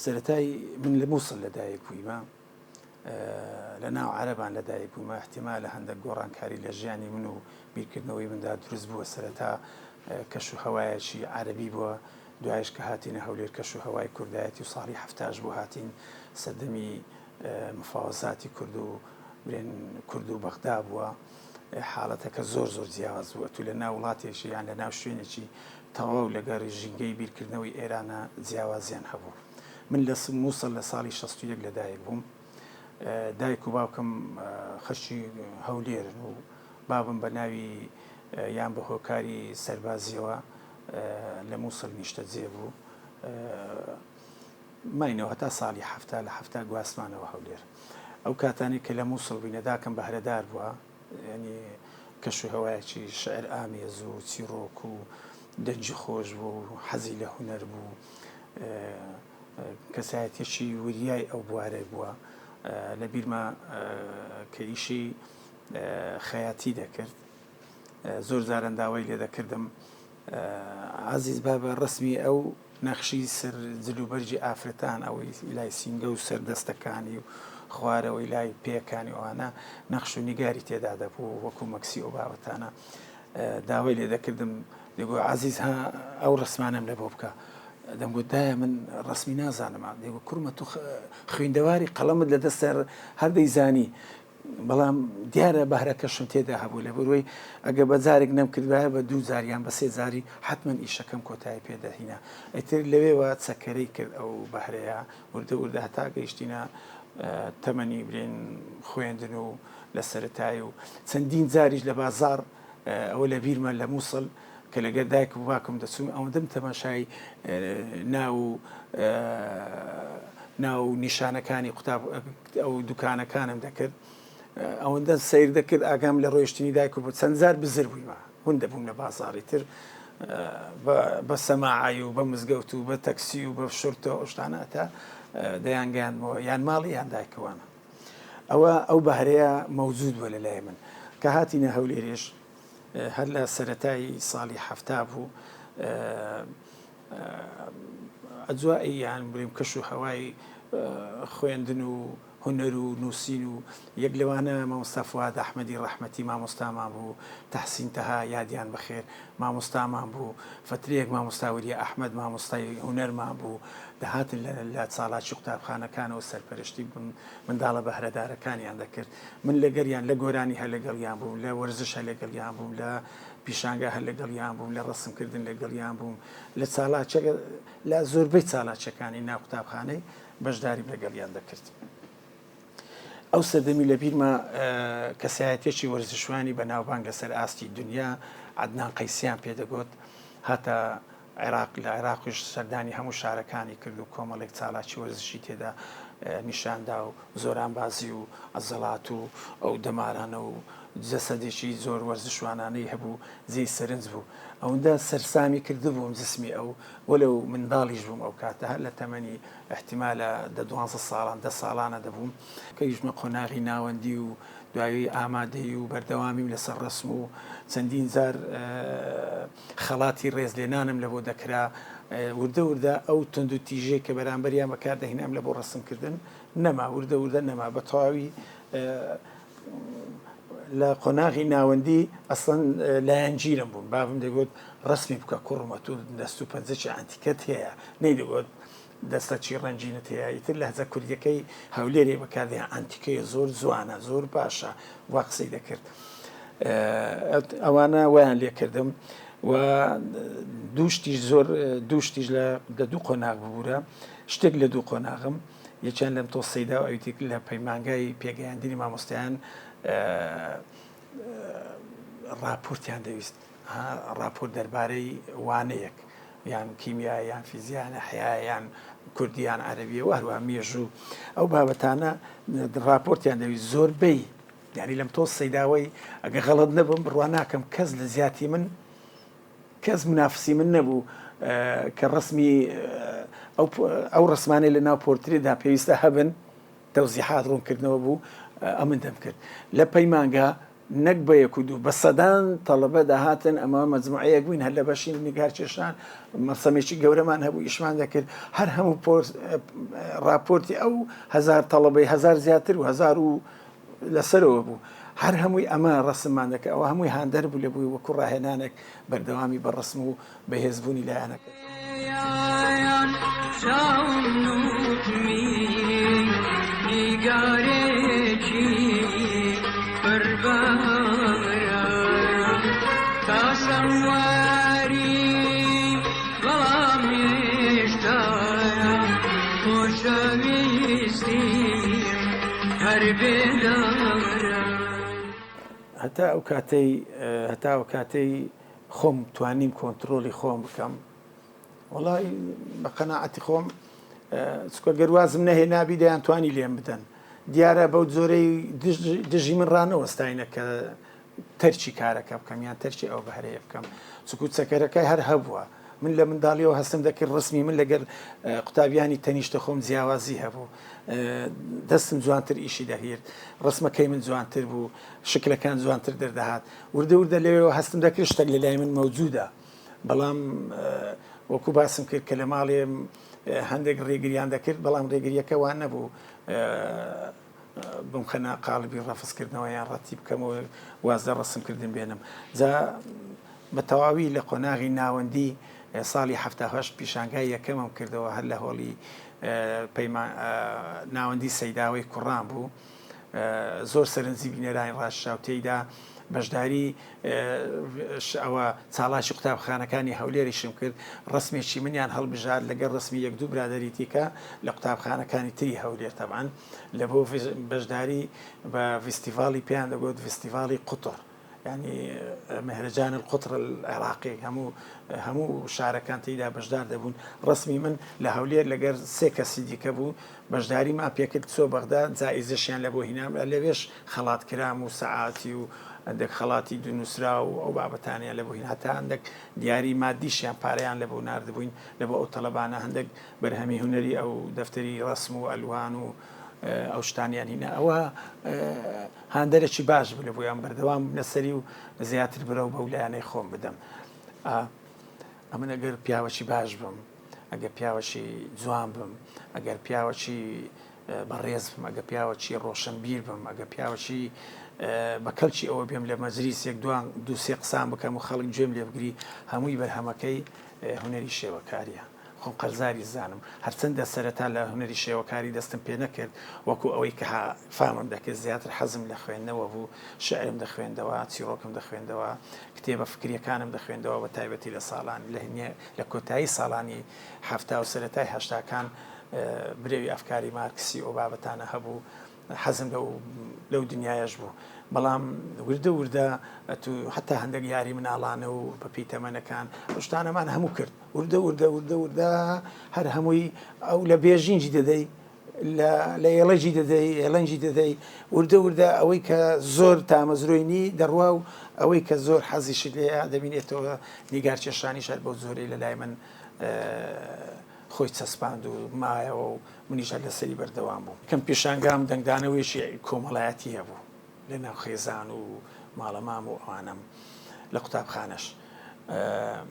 سەرەتای من لە مووسڵ لەدایک بوویمە، لە ناو عەرەبان لەدایک بوومە، ئیحتیمالە هەندەک گۆڕانکاری لە ژیانی من و بیرکردنەوەی مندا دروست بووە، سەرەتا کەش و هەوایەکی عەرەبی بووە، دوایش کە هاتینە هەولێر کەش و هەوای کوردایەتی و ساڵی حەفتاش بوو هاتین سەردەمی مفاوەزاتی کورد و برێن کورد و بەغدا بووە، حاڵەتەکە زۆر زۆر جیاواز بوو، ئەتوو لە ناو وڵاتێکی یان لە ناو شوێنێکی تەواو لەگەڕ ژینگەی بیرکردنەوەی ئێرانە جیاوازیان هەبوو. من لە موسڵ لە ساڵی 61 لەدایک بووم. دایک و باوکم خەڵکی هەولێرن و بابم بە ناوی یان بە هۆکاری سەربازیەوە لە موسڵ نیشتەجێ بوو. ماینەوە هەتا ساڵی حەفتا لە حەفتا گواستمانەوە هەولێر. ئەو کاتانەی کە لە موسڵ بووینە داکم بەهرەدار بووە. یانی کەش و هەوایەکی شعر ئامێز و چیڕۆک و دەنگی خۆش بوو و حەزی لە هونەر بوو کەسایەتێکی وریای ئەو بوارە بووە لە بیرمە کە ئیشی خەیاتی دەکرد زۆر جاران داوای لێ دەکردم عەزیز بابە ڕەسمی ئەو نەخشی سەر جلوبەرگی ئافرەتان ئەوەی لای سینگە و سەر دەستەکانی و خوارەوەی لای پێیەکانی ئەوانە نەخش و نیگاری تێدا دەبوو وەکو مەکسی ئەو بابەتانە داوای لێ دەکردم دەگو عەزیز ها ئەو ڕسمانەم لە بۆ بکە دەمگوت دایە من ڕسمی نازانم دەگو کوڕمە تو خوێندەواری قەڵەمت لە دەستە هەر دەیزانی بەڵام دیارە بەهرەکەشم تێدا هەبوو لەبەروەی ئەگەر بە جارێک نەمکردبایە بە دوو جار یان بە سێ جاری حەتمەن ئیشەکەم کۆتایی پێ دەهینا ئیتر لەوێوە چەکەرەی کرد ئەو بەهرەیە وردە وردە هەتا گەیشتینە تەمەنی برێن خوێندن و لە سەرەتای و چەندین جاریش لە بازاڕ ئەوە لە بیرمە لە مووسڵ کە لەگەر دایک و باکم دەچووم ئەوەندەم تەماشای ناو و ناو نیشانەکانی قوتاب ئەو دوکانەکانم دەکرد ئەوەندە سەیر دەکرد ئاگام لە ڕۆیشتنی دایک و چەند جار بزر بوویمە ون دەبووم لە بازاڕی تر بە سەماعی و بە مزگەوت و بە تەکسی و بە شورتە و شتانە تا دەیانگەیاندمەوە یان ماڵی یان دایکەوانە ئەوە ئەو بەهرەیە مەوجود بووە لە لای من کە هاتینە هەولێرێش هەر لە سەرەتای ساڵی حەفتا بوو ئەجوائی یان بڵێم کەش و هەوای خوێندن و هونەر و نووسین و یەک لەوانە مامۆستا فواد ئەحمەدی ڕەحمەتی مامۆستامان بوو، تەحسین تەها یادیان بەخێر مامۆستامان بوو، فەترەیەک مامۆستا وریا ئەحمەد مامۆستای هونەرمان بوو، دەهاتن لە لە چالاکی قوتابخانەکانەوە سەرپەرشتی منداڵە بەهرەدارەکانیان دەکرد، من لەگەریان لە گۆرانی هەر لەگەڵیان بووم، لە وەرزش هەر لەگەڵیان بووم، لە پیشانگا هەر لەگەڵیان بووم، لە ڕەسمکردن لەگەڵیان بووم، لە چالاکیە لە زۆربەی چالاکیەکانی ناو قوتابخانەی بەشداریم لەگەڵیان دەکرد. ئەو سەردەمی لە بیرمە کەسایەتێکی وەرزشوانی بەناوبانگ لەسەر ئاستی دنیا عەدنان قەیسیان پێدەگوت هاتە عێراق لە عێراقیش سەردانی هەموو شارەکانی کرد و کۆمەڵێک چالاکی وەرزشی تێدا نیشاندا و زۆرانبازی و عەزەڵات و ئەو دەمارانە و جەسەدێکی زۆر وەرزشوانانەی هەبوو جێی سەرنج بوو ئەوەندە سەرسامی کردبووم جسمی ئەو وەلەو منداڵیش بووم ئەو کاتە هەر لە تەمەنی ئیحتیمالە دە دوانزە ساڵان دە ساڵانە دەبووم گەیشتمە قۆناغی ناوەندی و دوایی ئامادەیی و بەردەوامیم لەسەر ڕەسم و چەندین جار خەڵاتی ڕێزلێنانم لە بۆ دەکرا وردە وردە ئەو توند و تیژەی کە بەرامبەریان بەکار دەهینام لە بۆ ڕەسمکردن نەما وردە وردە نەما بە تەواوی لە قۆناغی ناوەندی ئەسڵەن لایەنگیرم بووم بابم دەگوت ڕەسمی بکە کوڕم ئەتوو دەست و پەنجەکی عەنتیکەت هەیە نەیدەگوت دەستەکی ڕەنگینت هەیە ئیتر لەهجە کوردیەکەی هەولێرێ بەکاردێن عەنتیکەیە زۆر جوانە زۆر باشە وا قسەی دەکرد ئەوانە وایان لێکردم و دوو شتیش زۆر دوو شتیش لە دوو قۆناغ ببوورە شتێک لە دوو قۆناغم یەکیان لەم تۆ سەیدا و ئەوی تر لە پەیمانگای پێگەیاندنی مامۆستایان ڕاپۆرتیان دەویست ڕاپۆرت دەربارەی وانەیەک یان کیمیا یان فیزیا یان ئەحیا یان کوردی یان عەرەبیە و هەروەها مێژوو ئەو بابەتانە ڕاپۆرتیان دەویست زۆربەی یعنی لەم تۆ سەیداوەی ئەگە غەڵت نەبم بڕوا ناکەم کەس لە زیاتی من کەس منافسی من نەبوو کە ڕسمی ئەو ڕسمانەی لە ناو پۆرترێدا پێویستە هەبن تەوزیحات ڕوونکردنەوە بوو ئەمن دەمکرد لە پەیمانگا. نەک بە یەک و دوو بە سەدان تەڵەبە دەهاتن، ئەمە مەجموعەیەک بووین هەر لە بەشی نیگارکێشان مەرسەمێکی گەورەمان هەبوو ئیشمان دەکرد، هەر هەموو ڕاپۆرتی ئەو هەزار تەڵەبەی هەزار زیاتر و هەزار و لەسەرەوە بوو هەر هەمووی ئەمە ڕەسممان دەکرد، ئەوە هەمووی هاندەر بوو لە بووی وەکو ڕاهێنانێک بەردەوامی بە ڕەسم و بەهێزبوونی لایەنەکە. هەتا ئەو کاتەی هەتا ئەو کاتەی خۆم توانیم کۆنترۆڵی خۆم بکەم وەڵای بە قەناعەتی خۆم چکە گەر وازم نەهێنابی دەیان توانی لێم بدەن دیارە بەو جۆرەی دژی من ڕانەوەستاینە کە تەرکی کارەکە بکەم یان تەرکی ئەو بەهرەیە بکەم چکو چەکەرەکە هەر هەبووە من لە منداڵیەوە هەستم دەکرد ڕسمی من لەگەر قوتابیانی تەنیشتە خۆم جیاوازی هەبوو دەستم جوانتر ئیشی دەهیرد ڕسمەکەی من جوانتر بوو شکلەکان جوانتر دەردەهات وردە وردە لەوێوە هەستم دەکرد شتێک لە لای من مەوجودە بەڵام وەکو باسم کرد کە لە ماڵێ هەندێک ڕێگریان دەکرد بەڵام ڕێگریەکە وان نەبوو بمخەنە قاڵبی ڕەفزکردنەوە یان ڕەتی بکەمەوە واز لە ڕەسمکردن بێنم جا بە تەواوی لە قۆناغی ناوەندی ساڵی 78 پیشانگای یەکەمم کردەوە هەر لە هۆڵی پەیمان ناوەندی سەیداوەی کوڕان بوو زۆر سەرنجی بینەرانی ڕاکشا و تێیدا بەشداری ئەوە چاڵاکی قوتابخانەکانی هەولێریشم کرد، ڕەسمێکی منیان هەڵبژارد لەگەڵ ڕەسمی یەک دوو برادەری دیکە لە قوتابخانەکانی تری هەولێر تەبعەن لە بۆ بەشداری بە ڤیستیڤاڵی پێیان دەگوت ڤیستیڤاڵی قوتڕ یانی مهرجان القطر العراقی هەموو هەموو شارەکان تێیدا بەشدار دەبوون ڕەسمی من لە هەولێر لەگەر سێ کەسی دیکە بوو بەشداریمان پێکرد چۆ بەغدا جائیزەشیان لە بۆ هینام لەوێش خەڵات کرام و سەعاتی و هەندێک خەڵاتی دونوسراو و ئەو بابەتانەیان لە بۆ هین هەتا هەندێک دیاری مادیشیان پارەیان لە بۆ ناردبووین لە بۆ ئەو تەڵەبانە هەندێک بەرهەمی هونەری ئەو دەفتەری ڕەسم و ئەلوان و ئەو شتانیان هینا ئەوە هاندەرێکی باش بوو لە بۆیان بەردەوام بمە سەری و زیاتر برەو بەو لایەنەی خۆم بدەم ئەمن ئەگەر پیاوەکی باش بم ئەگەر پیاوەکی جوان بم ئەگەر پیاوەکی بەڕێز بم ئەگە پیاوەکی ڕۆشنبیر بم ئەگە پیاوەکی بە کەلکی ئەوە بێم لە مەجلیسێک دوان دوو سێ قسان بکەم و خەڵک گوێم لێ بگری هەمووی بەرهەمەکەی هونەری شێوەکاریە خۆم قەرزاری زانم هەرچەندە سەرەتا لە هونەری شێوەکاری دەستم پێ نەکرد وەکو ئەوەی کە فامم دەکرد زیاتر حەزم لە خوێندنەوە بوو شعرم دەخوێندەوە چیڕۆکم دەخوێندەوە کتێبە فکریەکانم دەخوێندەوە بە تایبەتی لە ساڵان لە کۆتایی ساڵانی حەفتا و سەرەتای هەشتاکان برەوی ئەفکاری مارکسی ئەو بابەتانە هەبوو حەزم لەو لەو دنیایەش بوو بەڵام وردە وردە ئەتو حتا هەندێک یاری مناڵانە و بەپی تەمەنەکان ئەو شتانەمان هەموو کرد وردە وردە وردە وردە هەر هەمووی ئەو لە بێژینجی دەدەی لە لە ئێڵەجی دەدەی ئێڵەنجی دەدەی وردە وردە ئەوەی کە زۆر تامەزرۆی نی دەڕوا و ئەوەی کە زۆر حەزیشت لێیە دەبینێتەوە نیگارکێشانیش هەر بەو جۆرەی لە لای من خۆی چەسپاند و مایەوە و منیش هەر لەسەری بەردەوام بووم. کەم پیشانگام دەنگدانەوەیەکی کۆمەڵایەتی هەبوو لە ناو خێزان و ماڵە مام و ئەوانەم لە قوتابخانەش.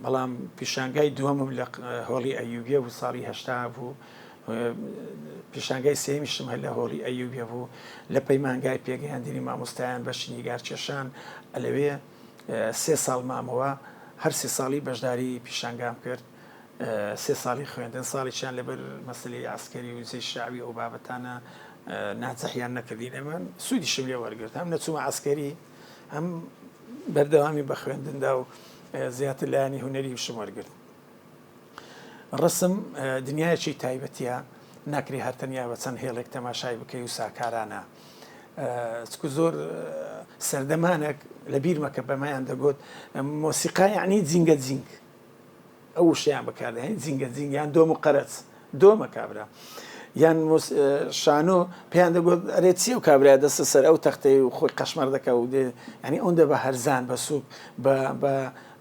بەڵام پیشانگای دووەمم لە هۆڵی ئەیوبیە بوو ساڵی 80 بوو. پیشانگای سێیەمیشم هەر لە هۆڵی ئەیوبیە بوو لە پەیمانگای پێگەیاندنی مامۆستایان بەشی نیگارکێشان لەوێ سێ ساڵ مامەوە هەر سێ ساڵی بەشداری پیشانگام کرد. سێ ساڵی خوێندن ساڵێکیان لەبەر مەسەلەی عەسکەری و جەیش شەعبی ئەو بابەتانە ناجحیان نەکردین ئێمە سوودیشم لێ وەرگرت هەم نەچوومە عەسکەری هەم بەردەوامی بە خوێندندا و زیاتر لایەنی هونەریشم وەرگرت ڕسم دنیایەکی تایبەتیە ناکرێ هەر تەنیا بە چەند هێڵێک تەماشای بکەی و ساکارانە چکو زۆر سەردەمانێک لە بیرمە کە بەمایان دەگوت مۆسیقا یعنی جینگە جینگ ئەو وشەیان بەکاردەهێنی جینگە جینگ یان دۆم و قەرەج دۆمە کابرا یان شانۆ پێیان دەگوت ئەرێ چی ئەو کابرا دەستە سەر ئەو تەختەی و خۆی قەشمەر دەکا و دێ یعنی ئەوەندە بە هەرزان بە سووک بە بە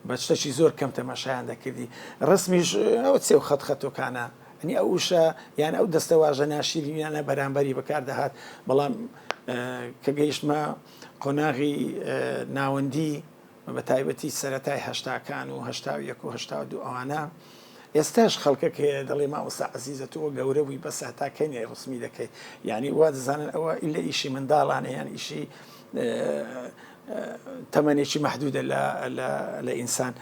بە شتێکی زۆر کەم تەماشایان دەکردی ڕسمیش ئەوە چێ و خەت خەتۆکانە یعنی ئەو وشە یان ئەو دەستەواژە ناشیرینانە بەرامبەری بەکار دەهات بەڵام. کە گەیشتمە قۆناغی ناوەندی بە تایبەتی سەرەتای هەشتاکان و 81 و 82 ئەوانە ئێستاش خەڵکەک هەیە دەڵێ مامۆستا عەزیزە تۆ گەورە بووی بەس هەتا کەی نای ڕسمی دەکەی یعنی وا دەزانن ئەوە ئیلە ئیشی منداڵانە یان ئیشی تەمەنێکی مەحدودە لە لە ئینسان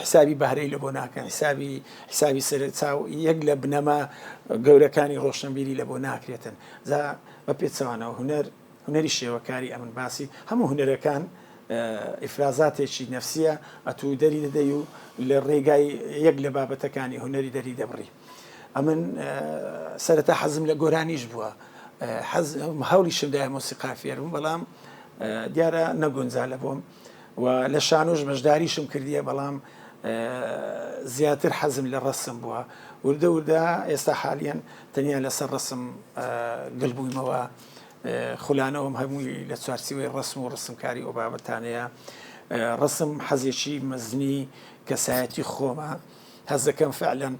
حسابی بەهرەی لە بۆ ناکەن حسابی حسابی سەرچاو یەک لە بنەما گەورەکانی ڕۆشنبیری لە بۆ ناکرێتن جا بە پێچەوانەوە هونەر هونەری شێوەکاری ئەمن باسی هەموو هونەرەکان ئیفرازاتێکی نەفسیە ئەتوو دەری دەدەی و لە ڕێگای یەک لە بابەتەکانی هونەری دەری دەبڕی ئەمن سەرەتا حەزم لە گۆرانیش بووە حەز هەوڵیشم دایە مۆسیقا فێربووم بەڵام دیارە نەگونجا لە بۆم و لە شانۆش بەشداریشم کردیە بەڵام زیاتر حەزم لە ڕەسم بووە وردە وردە ئێستا حالیەن تەنیا لەسەر ڕەسم گل بوویمەوە خولانەوەم هەمووی لە چوارچیوەی ڕەسم و ڕسمکاری ئەو بابەتانەیە ڕسم حەزێکی مەزنی کەسایەتی خۆمە هەست دەکەم فعلەن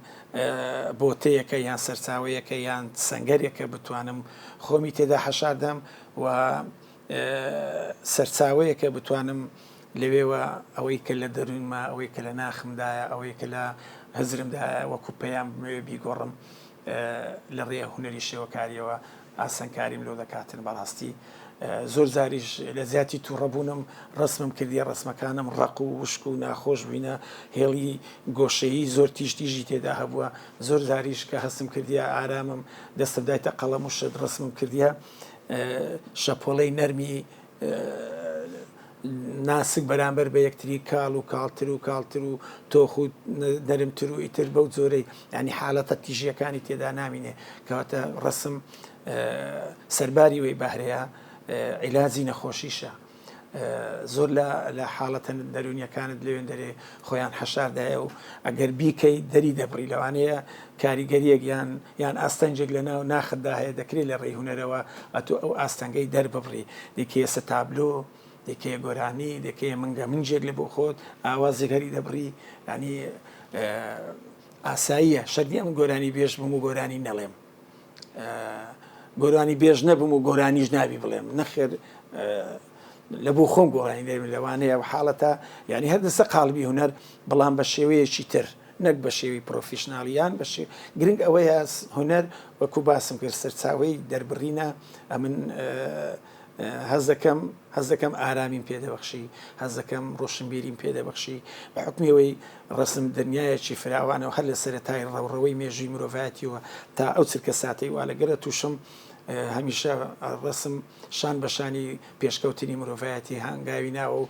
بۆتەیەکە یان سەرچاوەیەکە یان سەنگەرێکە بتوانم خۆمی تێدا حەشاردەم و سەرچاوەیەکە بتوانم لەوێوە ئەوەی کە لە دەروونمە ئەوەی کە لە ناخمدایە ئەوەی کە لە هزرمدایە وەکو پەیام بمەوێ بیگۆڕم لە ڕێ هونەری شێوەکاریەوە ئاسانکاریم لۆ دەکاتن بەڕاستی زۆر جاریش لە جیاتی توڕەبوونم ڕەسمم کردیە ڕەسمەکانم ڕەق و وشک و ناخۆش بووینە هێڵی گۆشەیی زۆر تیژ تیژی تێدا هەبووە زۆر جاریش کە هەستم کردیە ئارامم دەستم دایتە قەڵەم و شت ڕەسمم کردیە شەپۆڵەی نەرمی ناسک بەرامبەر بە یەکتری کاڵ و کاڵتر و کاڵتر و تۆخ و نەرمتر و ئیتر بەو جۆرەی یانی حالەتە تیژیەکانی تێدا نامینێ کەواتە ڕسم سەرباری وەی بەهرەیە عیلاجی نەخۆشیشە زۆر لە لە حاڵەتە دەروونیەکانت لەوێن دەرێ خۆیان حەشاردایە و ئەگەر بیکەی دەری دەبڕی لەوانەیە کاریگەریەک یان یان ئاستەنگێک لە ناو ناختدا هەیە دەکرێت لە ڕێی هونەرەوە ئەتۆ ئەو ئاستەنگەی دەرببڕی دەکەیە سە تابلۆ دەکەیە گۆرانی دەکەیە منگە منجێک لە بۆ خۆت ئاوازێک هەری دەبڕی ینی ئاساییە شەرت نییە من گۆرانی بێژ بم و گۆرانی نەڵێم گۆرانی بێژ نەبم و گۆرانیش نابی بڵێم نەخێر لە بۆ خۆم گۆرانی دەێن لەوانەیە و حاڵەتە یعنی هەر دەسە قاڵبی هونەر بەڵام بە شێوەیەکی تر نەک بە شێوی پرۆفیشناڵی یان بە شێ گرنگ ئەوەیە هونەر وەکو باسم کرد سەرچاوەی دەربڕینە ئەمن هەست دەکەم هەست دەکەم ئارامیم پێ دەبەخشی هەست دەکەم ڕۆشنبیریم پێ دەبەخشی بە حوکمی ئەوەی ڕەسم دنیایەکی فراوانە و هەر لە سەرەتای ڕەوڕەوەی مێژووی مرۆڤایەتیەوە تا ئەو چرکە ساتەی وا لەگەرە تووشم هەمیشە ڕەسم شان بە شانی پێشکەوتنی مرۆڤایەتی هانگاوی ناوە و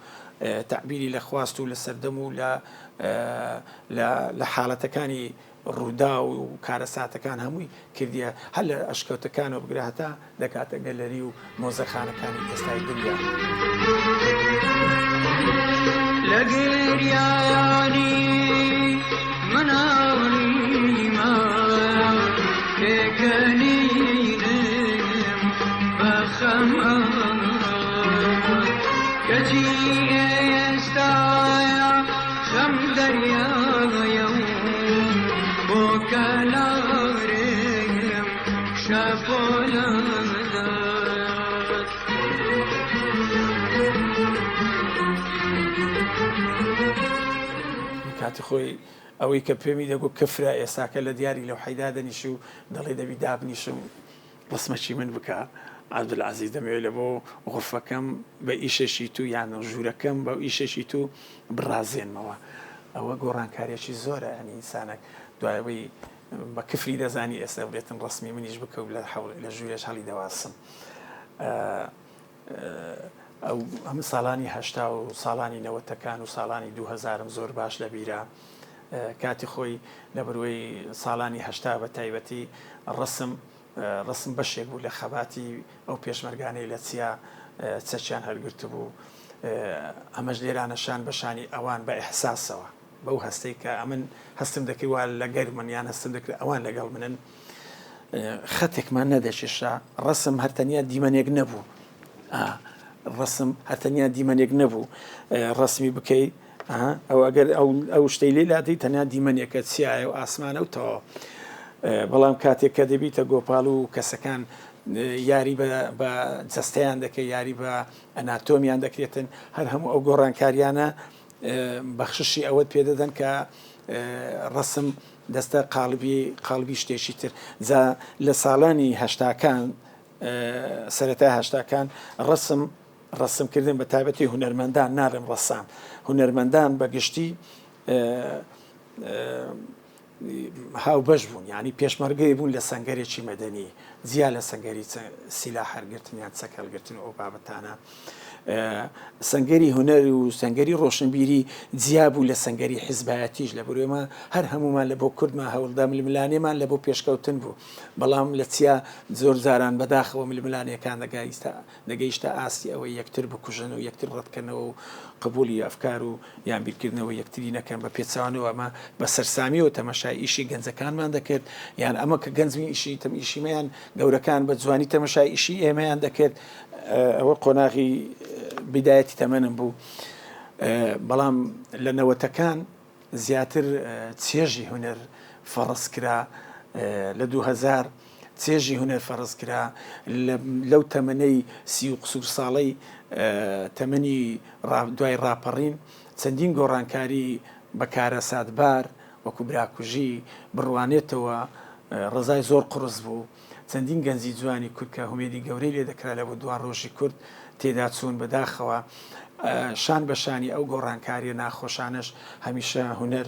تەعبیری لە خواست و لە سەردەم و لە لە حاڵەتەکانی ڕووداو و کارەساتەکان هەمووی کردیە هەر لە ئەشکەوتەکانەوە بگرە هەتا دەگاتە گەلەری و مۆزەخانەکانی ئێستای دنیا. لە گریانی مناڵیما پێکەنینم بە خەمە کەچی ئێستایا خەم دەریایە و بۆ کەلارێم شەپۆلە دەدات. کاتی خۆی ئەوەی کە پێمی دەگوت کفرە ئێستاکە لە دیاری لەوحەی دادەنیشی و دەڵێ دەبی دابنیشم ڕسمەکی من بکە عەبدولعەزیز دەمەوێت لە بۆ غورفەکەم بە ئیشێکی تو یان ژوورەکەم بە ئیشێکی تو بڕازێنمەوە ئەوە گۆڕانکاریەکی زۆرە ینی ئینسانێک دوای ئەوەی بە کفری دەزانی ئێستا بێتن ڕسمی منیش بکە و لە حەوڵ لە ژوورێش هەڵی دەواسم ئەو ئەم ساڵانی هەشتا و ساڵانی نەوەتەکان و ساڵانی دوو هەزارم زۆر باش لە بیرە کاتی خۆی لە بروەی ساڵانی هەشتا بە تایبەتی ڕسم ڕسم بەشێک بوو لە خەباتی ئەو پێشمەرگانەی لە چیا چەکیان هەلگرتبوو ئەمەش لێرانە شان بە شانی ئەوان بە ئیحساسەوە بەو هەستەی کە ئەمن هەستم دەکرد وا لەگەر من یان هەستم دەکرد ئەوان لەگەڵ منن خەتێکمان نەدەکێشا ڕسم هەر تەنیا دیمەنێک نەبوو ڕسم هەر تەنیا دیمەنێک نەبوو ڕسمی بکەی ئەو ئەگەر ئەو شتەی لێ لادەی تەنیا دیمەنێکە چیایە و ئاسمانە و تەواو بەڵام کاتێک کە دەبیتە گۆپاڵ و کەسەکان. یاری بە جەستەیان دەکەی، یاری بە ئەناتۆمیان دەکرێتن، هەر هەموو ئەو گۆڕانکاریانە بەخششی ئەوەت پێ دەدەن کە ڕەسم دەستە قاڵبی قاڵبی شتێکی تر. جا لە ساڵانی هەشتاکان، سەرەتای هەشتاکان ڕەسم ڕەسمکردن بە تایبەتی هونەرمەندان، ناڵێم ڕەسام، هونەرمەندان بە گشتی هاوبەش بوون، یانی پێشمەرگەی بوون لە سەنگەرێکی مەدەنی جیا لە سەنگەری سیلاح هەرگرتن یان چەک هەڵگرتن و ئەو بابەتانە. سەنگەری هونەر و سەنگەری ڕۆشنبیری جیا بوو لە سەنگەری حیزبایەتیش، لە بەرۆێمە هەر هەموومان لە بۆ کوردمان هەوڵدا ململانێمان لە بۆ پێشکەوتن بوو، بەڵام لە چیا زۆر جاران بەداخەوە ململانێکان دەگایستە دەگەیشتە ئاستی ئەوەی یەکتر بکوژن و یەکتر ڕەتکەنەوە و قبوڵی ئەفکار و یان بیرکردنەوەی یەکتری نەکەن، بە پێچەوانەوە ئەمە بە سەرسامیەوە تەمەشای ئیشی گەنجەکانمان دەکرد، یان ئەمە کە گەنج بووین ئیشی ئیشیمەیان گەورەکان بە جوانی تەمەشای ئیشی ئێمەیان دەکرد، ئەوە قۆناغی بیدایەتی تەمەنم بوو، بەڵام لە نەوەتەکان زیاتر چێژی هونەر فەڕز کرا، لە 2000 چێژی هونەر فەڕز کرا، لەو تەمەنەی 30 و قسوور ساڵەی تەمەنی دوای ڕاپەڕین چەندین گۆڕانکاری بە کارەساتبار وەکو براکوژی بڕوانێتەوە، ڕەزای زۆر قوڕس بوو، چەندین گەنجی جوانی کورد کە هومێدی گەورەی لێ دەکرا لە بۆ دواڕۆژی کورد تێدا چوون، بەداخەوە شان بە شانی ئەو گۆڕانکاریە ناخۆشانەش هەمیشە هونەر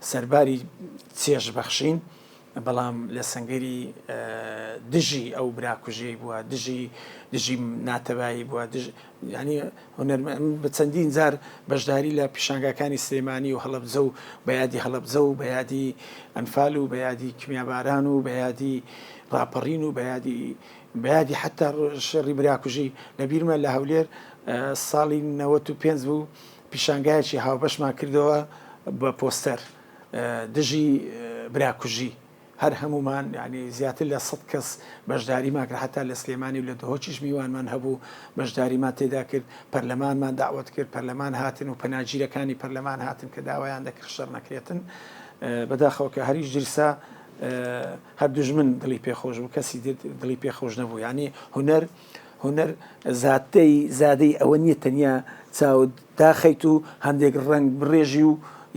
سەرباری چێژ بەخشین بەڵام لە سەنگەری دژی ئەو براکوژیەی بووە، دژی دژی ناتەبایی بووە، دژ یانی هونەر بە چەندین جار بەشداری لە پیشانگاکانی سلێمانی و هەڵەبجە و بە یادی هەڵەبجە و بە یادی ئەنفال و بە یادی کیمیاباران و بە یادی ڕاپەڕین و بە یادی بە یادی حتا شەڕی براکوژی لە بیرمە لە هەولێر ساڵی 95 بوو پیشانگایەکی هاوبەشمان کردەوە بە پۆستەر دژی براکوژی هەر هەموومان یانی زیاتر لە سەد کەس بەشداریمان کرد حەتا لە سلێمانی و لە دهۆکیش میوانمان هەبوو بەشداریمان تێدا کرد پەرلەمانمان دەعوەت کرد پەرلەمان هاتن و پەناگیرەکانی پەرلەمان هاتن کە داوایان دەکرد شەڕ نەکرێتن بەداخەوە کە هەریش درسا هەر دوژمن دڵی پێخۆش بوو کەسی دڵی پێخۆش نەبوو یعنی هونەر هونەر زاتەی زادەی ئەوە نییە تەنیا چاوت داخەیت و هەندێک ڕەنگ بڕێژی و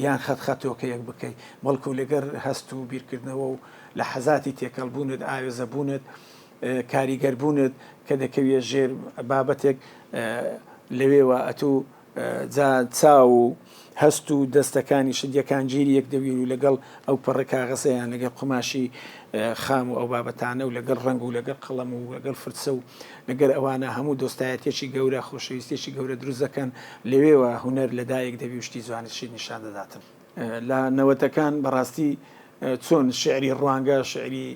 یان خەت خەتۆکەیەک بکەی، بەڵکو لەگەر هەست و بیرکردنەوە و لەحەزاتی تێکەڵ بوونت، ئاوێزە بوونت، کاریگەر بوونت کە دەکەویە ژێر بابەتێک لەوێوە ئەتوو جا چاو و هەست و دەستەکانیشت یەکانگیری یەک دەبین و لەگەڵ ئەو پەڕە کاغەزە یان لەگەڵ قوماشی خام و ئەو بابەتانە و لەگەڵ ڕەنگ و لەگەڵ قەڵەم و لەگەڵ فرچە و لەگەر ئەوانە هەموو دۆستایەتیەکی گەورە خۆشەویستیەکی گەورە دروست دەکەن لەوێوە هونەر لەدایک دەبی و شتی جوانتشیت نیشان دەداتن. لە نەوەتەکان بەڕاستی چۆن شیعری ڕوانگە شیعری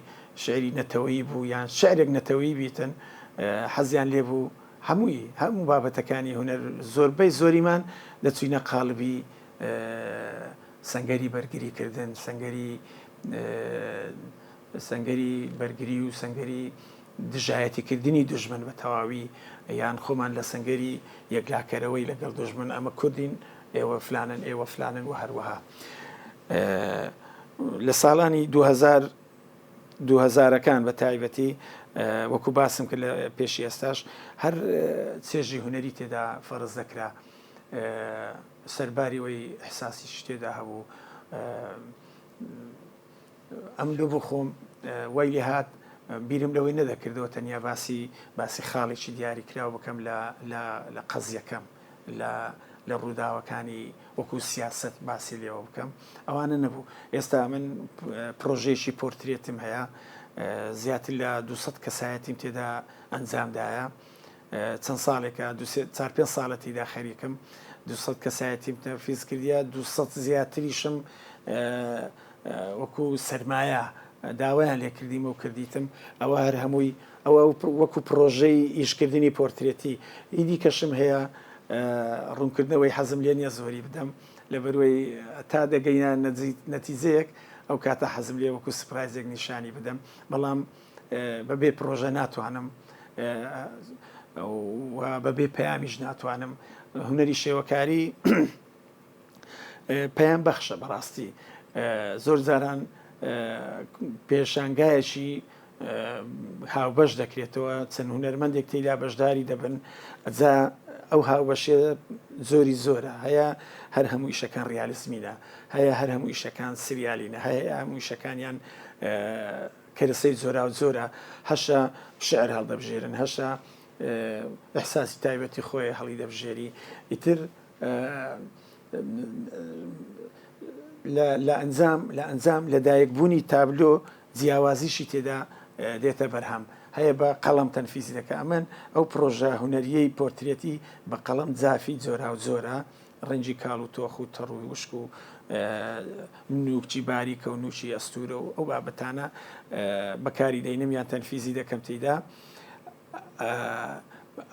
شیعری نەتەوەیی بوو یان شیعرێک نەتەوەیی بیتن حەزیان لێ بوو هەمووی هەموو بابەتەکانی هونەر زۆربەی زۆریمان دەچوینە قاڵبی سەنگەری بەرگری کردن سەنگەری سەنگەری بەرگری و سەنگەری دژایەتی کردنی دوژمن بە تەواوی یان خۆمان لە سەنگەری یەکلاکەرەوەی لەگەڵ دوژمن ئەمە کوردین ئێوە فلانن ئێوە فلانن و هەروەها لە ساڵانی 2000 دووهەزارەکان بە تایبەتی وەکو باسم کرد لە پێشی ئێستاش هەر چێژی هونەری تێدا فەرز دەکرا سەرباری ئەوەی ئیحساسیش تێدا هەبوو ئەم لۆ بۆ خۆم وای لێ هات بیرم لەوەی نەدەکردەوە تەنیا باسی باسی خاڵێکی دیاریکراو بکەم لە لە قەزیەکەم لە لە ڕووداوەکانی وەکو سیاسەت باسی لێوە بکەم ئەوانە نەبوو ئێستا من پرۆژەیەکی پۆرترێتم هەیە زیاتر لە 200 کەسایەتیم تێدا ئەنجامدایە چەند ساڵێکە چار پێ ساڵە تێدا خەریکم 200 کەسایەتیم تەنفیز کردیە 200 زیاتریشم وەکو سەرمایە داوایان لێکردیم و کردیتم ئەوە هەر هەمووی ئەوە وەکو پرۆژەی ئیشکردنی پۆرترێتی ئیدی کەشم هەیە ڕوونکردنەوەی حەزم لێ نییە زۆری بدەم لەبەروەی تا دەگەینە نەتیجەیەک ئەو کاتە حەزم لێ وەکو سپرایزێک نیشانی بدەم بەڵام بەبێ پرۆژە ناتوانم و بەبێ پەیامیش ناتوانم هونەری شێوەکاری پەیام بەخشە بەڕاستی زۆر جاران پێشانگایەکی هاوبەش دەکرێتەوە چەند هونەرمەندێک تێیدا بەشداری دەبن ئەجا ئەو هاوبەشێ زۆری زۆرە هەیە هەر هەموو ئیشەکان ڕیالیسمینە هەیە هەر هەموو ئیشەکان سریالینە هەیە هەموو ئیشەکانیان کەرەسەی جۆراو جۆرە هەشە شعر هەڵدەبژێرن هەشە ئیحساسی تایبەتی خۆی هەڵی دەبژێری ئیتر لە ئەنجام لە ئەنجام لەدایک بوونی تابلۆ جیاوازیشی تێدا دێتە بەرهەم هەیە بە قەڵەم تەنفیزی دەکە ئەمن ئەو پرۆژە هونەریەی پۆرترێتی بە قەڵەم جافی جۆراوجۆرە ڕەنگی کاڵ و تۆخ و تەڕ و وشک و نووکی باریکە و نووکی ئەستوورە و ئەو بابەتانە بەکاری دەینم یان تەنفیزی دەکەم تێیدا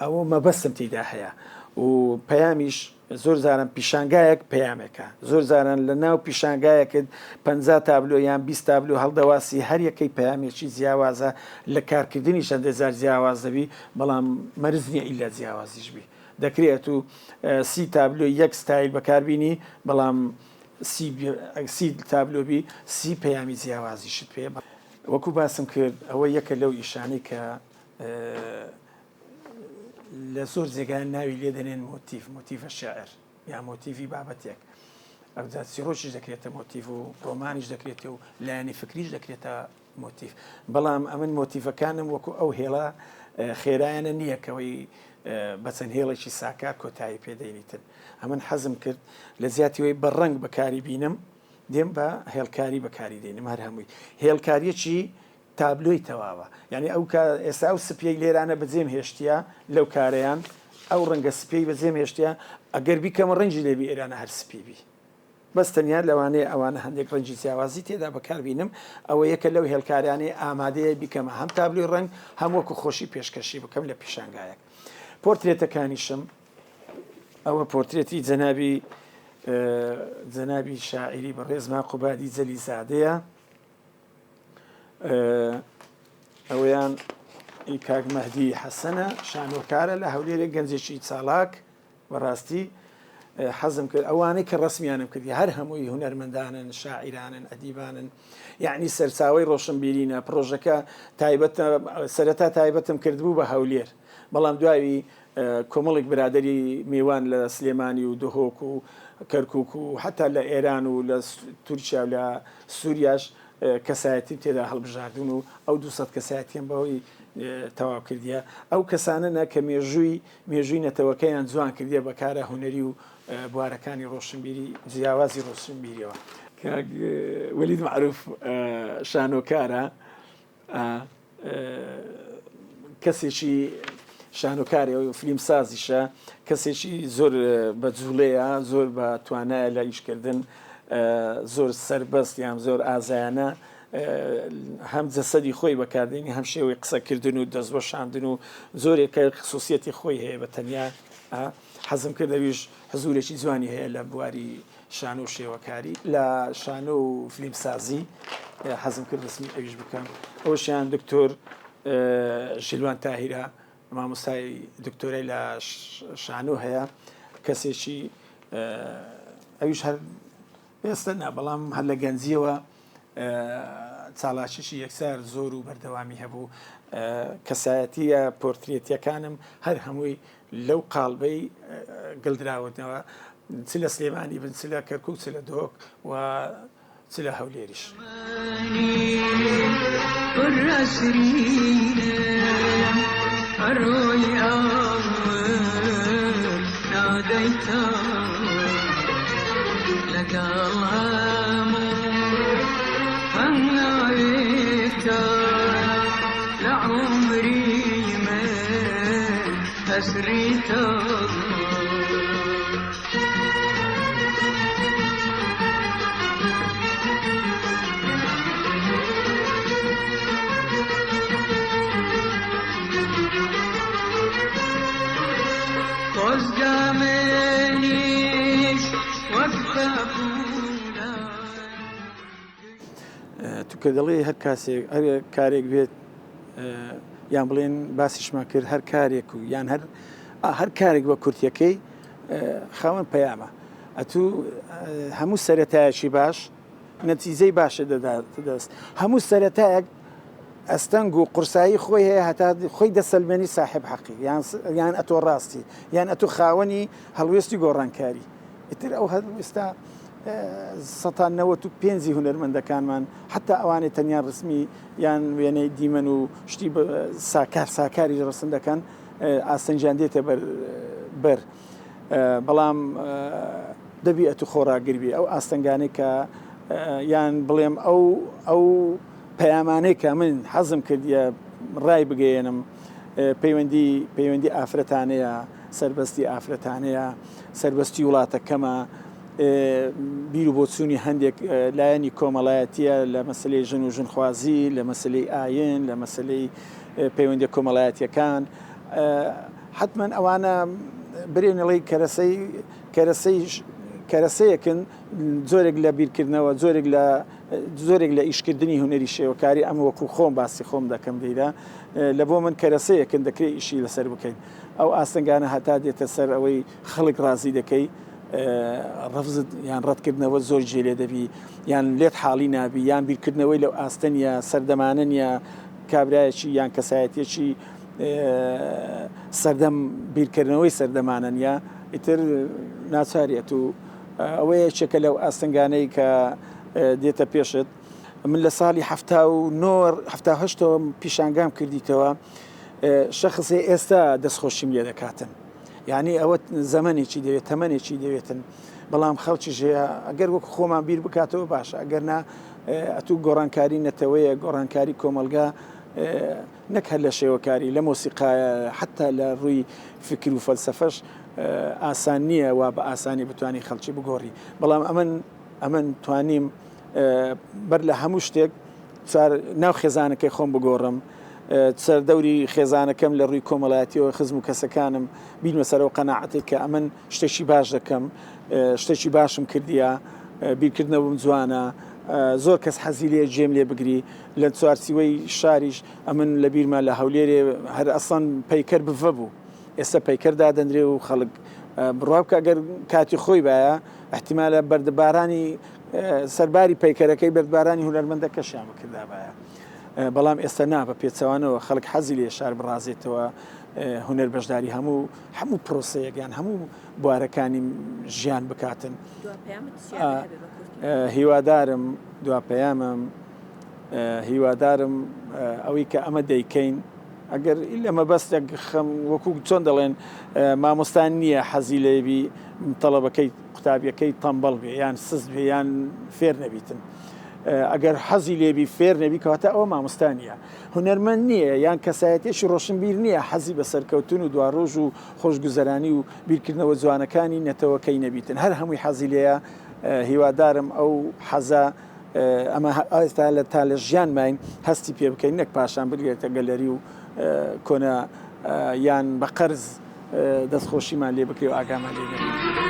ئەوە مەبەستم تێیدا هەیە و پەیامیش زۆر جاران پیشانگایەک پەیامێکە زۆر جاران لە ناو پیشانگایەکت پ تابلۆ یان 20 تابلۆ هەڵدەواسی هەر یەکەی پەیامێکی جیاوازە لە کارکردنی چەندە جار جیاواز دەبی بەڵام مەرج نییە ئیلا جیاوازیش بی دەکرێت و سی تابلۆی یەک ستایل بەکاربینی بەڵام سی تابلۆ بی سی پەیامی جیاوازیشت پێ وەکو باسم کرد ئەوە یەکە لەو ئیشانەی کە لە زۆر جێگایان ناوی لێ دەنێن مۆتیڤ، مۆتیڤە شعر یا مۆتیڤی بابەتێک. ئەوجا چیڕۆکیش دەکرێتە مۆتیڤ و ڕۆمانیش دەکرێتێ و لایەنی فکریش دەکرێتە مۆتیڤ. بەڵام ئەمن مۆتیڤەکانم وەکو ئەو هێڵە خێرایانە نییە کەوەی بە چەند هێڵێکی ساکار کۆتایی پێ دەینیتن. ئەمن حەزم کرد لە جیاتی وەی بە ڕەنگ بەکاری بینم دێم بە هێڵکاری بەکاری دێنم هەر هەمووی هێڵکاریەکی تابلۆی تەواوە یانی ئەو کە ئێستا ئەو سپیەی لێرانە بەجێم هێشتیە لەو کارەیان ئەو ڕەنگە سپیەی بەجێم هێشتیە ئەگەر بیکەمە ڕەنگی لێبی ئێرانە هەر سپی بی بەس تەنیا لەوانەیە ئەوانە هەندێک ڕەنگی جیاوازی تێدا بەکاربینم ئەوە یەکە لەو هێڵکارانەی ئامادەیە بیکەمە هەم تابلۆی ڕەنگ هەم وەکو خۆشی پێشکەشی بکەم لە پیشانگایەک پۆرترێتەکانیشم ئەوە پۆرترێتی جەنابی جەنابی شاعیری بەڕێزمان قوبادی جەلیزادەیە ئەوەیان ئی کاک مەهدی حەسەنە شانۆکارە لە هەولێرێک گەنجێکی چالاک بەڕاستی حەزم کرد ئەوانەی کە ڕسمیانم کردی هەر هەمووی هونەرمەندانن شاعیرانن ئەدیبانن یعنی سەرچاوی ڕۆشنبیرینە پرۆژەکە تایبەت سەرەتا تایبەتم کردبوو بە هەولێر بەڵام دواوی کۆمەڵێک برادری میوان لە سلێمانی و دهۆک و کەرکک و حتا لە ئێران و لە تورکیا و لە سووریاش کەسایەتیم تێدا هەڵبژاردوون و ئەو 200 کەسایەتیان بەهۆی تەواو کردیە ئەو کەسانەنە کە مێژووی مێژووی نەتەوەکەیان جوان کردیە بە کارە هونەری و بوارەکانی ڕۆشنبیری جیاوازی ڕۆشنبیریەوە. کاک وەلید مەعروف شانۆکارە کەسێکی شانۆکارێ و فلیم سازیشە کەسێکی زۆر بە جوڵەیە زۆر بە توانایە لە ئیشکردن زۆر سربەست یان زۆر ئازایانە هەم جەسەدی خۆی بەکاردێنی هەم شێوەی قسەکردن و دەستوەشاندن و زۆرێکە خصوصیەتی خۆی هەیە بە تەنیا حەزم کرد ئەویش حزورێکی جوانی هەیە لە بواری شانۆ و شێوەکاری لە شانۆ و فلیمسازی حەزم کرد ڕسمی ئەویش بکەم ئەوشیان دکتۆر ژیلوان تاهیرە مامۆستای دکتۆرای لە شانۆ هەیە کەسێکی ئەویش هەر ئێستا نا بەڵام هەر لە گەنجیەوە چالاکیی یەکسار زۆر و بەردەوامی هەبوو کەسایەتیە پۆرترێتیەکانم هەر هەمووی لەو قاڵبەی گلدراونەوە چ لە سلێمانی بن چ لە کەرکوک چ لە دهۆک و چ لە هەولێریش. تو کە دەڵێی هەر کاسێک هەر کارێک بێت یان بڵێن باسیشمان کرد هەر کارێک و یان هەر هەر کارێک بە کورتیەکەی خاوەن پەیامە ئەتوو هەموو سەرەتایەکی باش نەتیجەی باشە دەدات دەست هەموو سەرەتایەک. ئەستەنگ و قورسایی خۆی هەیە هەتا خۆی دەسەلمێنی ساحێب حەقی یان یان ئەتۆ ڕاستی یان ئەتۆ خاوەنی هەڵوێستی گۆڕانکاری ئیتر ئەو هەڵوێستە سەتا 95 ی هونەرمەندەکانمان حتا ئەوانەی تەنیا ڕسمی یان وێنەی دیمەن و شتی ساکار ساکاری ڕسم دەکەن ئاستەنگیان دێتە بەر بەر بەڵام دەبی ئەتو خۆڕاگر بی ئەو ئاستەنگانەی کە یان بڵێم ئەو ئەو پەیامانەی کە من حەزم کردیە ڕای بگەیەنم پەیوەندی پەیوەندی ئافرەتانەیە سەربەستی ئافرەتانەیە سەربەستی وڵاتەکەمە بیر و بۆچوونی هەندێک لایەنی کۆمەڵایەتیە لە مەسلەی ژن و ژنخوازی لە مەسلەی ئاین لە مەسلەی پەیوەندی کۆمەڵایەتیەکان حتمما ئەوانە برێنڵی کەرەسەی کەرەسەی کەرەسەیەکن جۆرێک لە بیرکردنەوە جۆرێک لە جۆرێک لە ئیشکردنی هونەری شێوەکاری ئەمە وەکو خۆم باسی خۆم دەکەم لەیرە لە بۆ من کەرەسەیەکن دەکرێت ئیشی لەسەر بکەین ئەو ئاستەنگانە هەتا دێتە سەر ئەوەی خەڵک ڕازی دەکەی ڕەفزت یان ڕەتکردنەوە زۆر جێ لێ دەبی یان لێت حاڵی نابی یان بیرکردنەوەی لەو ئاستە نیە سەردەمانە نیە کابرایەکی یان کەسایەتێکی سەردەم بیرکردنەوەی سەردەمانە نیە ئیتر ناچاریت و ئەوە یەکێکە لەو ئاستەنگانەی کە دێتە پێشت من لە ساڵی 79 هەشتەوە پیشانگام کردیتەوە شەخصێ ئێستا دەستخۆشیم لێ دەکاتن یعنی ئەوە زەمنێکی دەوێت تەمەنێکی دەوێتن بەڵام خەڵکی ژەیە ئەگەر وەک خۆمان بیر بکاتەوە باشە ئەگەر نا ئەتوو گۆڕانکاری نەتەوەیە گۆڕانکاری کۆمەلگا نەک هەر لە شێوەکاری لە مۆسیقایە حتا لە ڕووی فکر و فەلسەفەش ئاسان نییە وا بە ئاسانی بتانی خەڵکی بگۆڕی بەڵام ئەمن ئەمن توانیم بەر لە هەموو شتێک ناو خێزانەکەی خۆم بگۆڕم سەردەوری خێزانەکەم لە ڕووی کۆمەڵایەتیەوە خزم و کەسەکانم بینمە سەرەوە قەناعەتێک کە ئەمن شتێکی باش دەکەم شتێکی باشم کردیە بیرکردنەوەم جوانە زۆر کەس حەزی لێ جێم لێ بگری لە چوارچیوەی شاریش ئەمن لە بیرمە لە هەولێرێ هەر ئەسڵەن پەیکەر بڤە بوو ئێستا پەیکەر دادەنرێ و خەڵک بڕوا بکە گەر کاتی خۆی باە احتیمالە بەردبارانی سەرباری پەیکەرەکەی بەردبارانی هونەرمەندەکەشیان بکردابایە بەڵام ئێستا نا بە پێچەوانەوە خەڵک حەزی لێ شار بڕازێتەوە هونەر بەشداری هەموو هەموو پرۆسەیەک یان هەموو بوارەکانی ژیان بکاتن هیوادارم دوا پەیامم هیوادارم ئەوەی کە ئەمە دەیکەین ئەگەر لە مەبەستێک خەم وەکو چۆن دەڵێن مامۆستان نییە حەزی لێبی تەڵەبەکەی قوتابیەکەی تەمبەڵ بێ یان سست بێ یان فێر نەبیتن ئەگەر حەزی لێبی فێر نەبی کەواتە ئەوە مامۆستا نییە هونەرمەند نییە یان کەسایەتێکی ڕۆشنبیر نییە حەزی بە سەرکەوتن و دواڕۆژ و خۆشگوزەرانی و بیرکردنەوە جوانەکانی نەتەوەکەی نەبیتن هەر هەمووی حەزی لێیە هیوادارم ئەو حەزە ئەمە ئێستا لە تا لە ژیان ماین هەستی پێ بکەین نەک پاشان بگرێتە گەلەری و کۆنە یان بە قەرز دەستخۆشیمان لێ بکرێ و ئاگامان لێ نەبێت.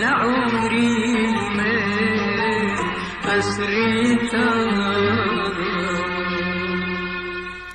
لعمري ما أسريتا.